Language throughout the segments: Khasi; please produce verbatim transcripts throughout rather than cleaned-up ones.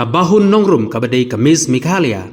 Bahun Nongrum kaba dei ka Miss Meghalaya,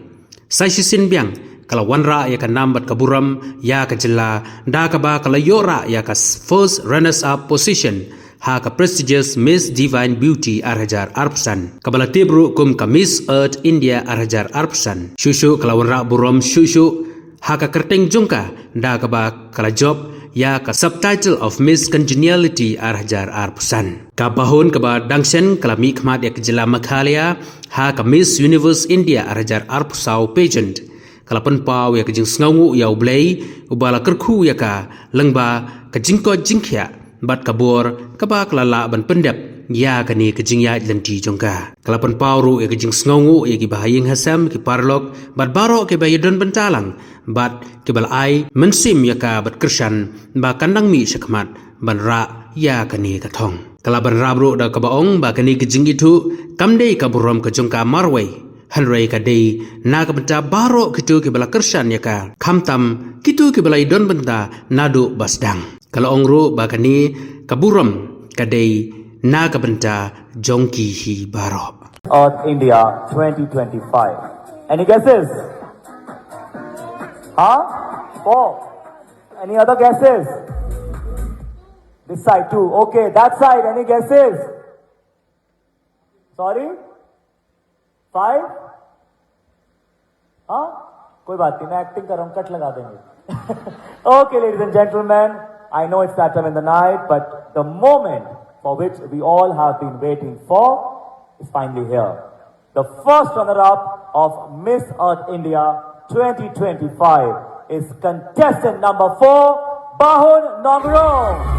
sa shisien biang ka la wanrah ïa ka nam bad ka burom ïa ka jylla da kaba ka la ïoh rah ïa ka first runners up position ha ka prestigious Miss Divine Beauty ar hajar arphew san, kaba la tip ruh kum ka Miss Earth India ar hajar arphew san. Shuh shuh ka la wanrah burom shuh shuh ha ka kyrteng jong ka da kaba ka la jop ïa ka subtitle of Miss Congeniality ar hajar arphew san. Ka Bahun kaba dang shen ka la mihkhmat ïa ka jylla Meghalaya ha ka Miss Universe India ar hajar arphew saw pageant. Ka la pynpaw ïa ka jingsngewnguh ïa U Blei uba la kyrkhu ïa ka lyngba ka jingkoit jingkhiah bad ka bor kaba ka la lah ban pyndep ïa kane ka jingïaid lynti jong ka. Ka la pynpaw ruh ïa ka jingsngewnguh ïa ki bahaïing hasem, ki paralok bad baroh kiba ïadon bynta lang bad kiba la ai mynsiem ïa ka bad kyrshan ba kan dang mih shakhmat ban rah ïa kane ka thong. Ka la bynrap ruh da kaba ong ba kane ka jingithuh kam dei ka burom ka jong ka marwei, hynrei ka dei na ka bynta baroh kito kiba la kyrshan ïa ka, khamtam kito kiba la ïadon bynta naduh ba sdang. Ka la ong ruh ba kane ka burom ka dei na ka bynta jong ki hi baroh. Earth India twenty twenty-five. Any guesses? Huh? Four. Any other guesses? This side too. Okay, that side. Any guesses? Sorry? Five? हाँ? कोई बात नहीं, मैं एक्टिंग कर रहा हूँ, कट लगा देंगे. Okay, ladies and gentlemen, I know it's that time in the night, but the moment for which we all have been waiting for is finally here. The first runner-up of Miss Earth India twenty twenty-five is contestant number four, Bahun Nongrum.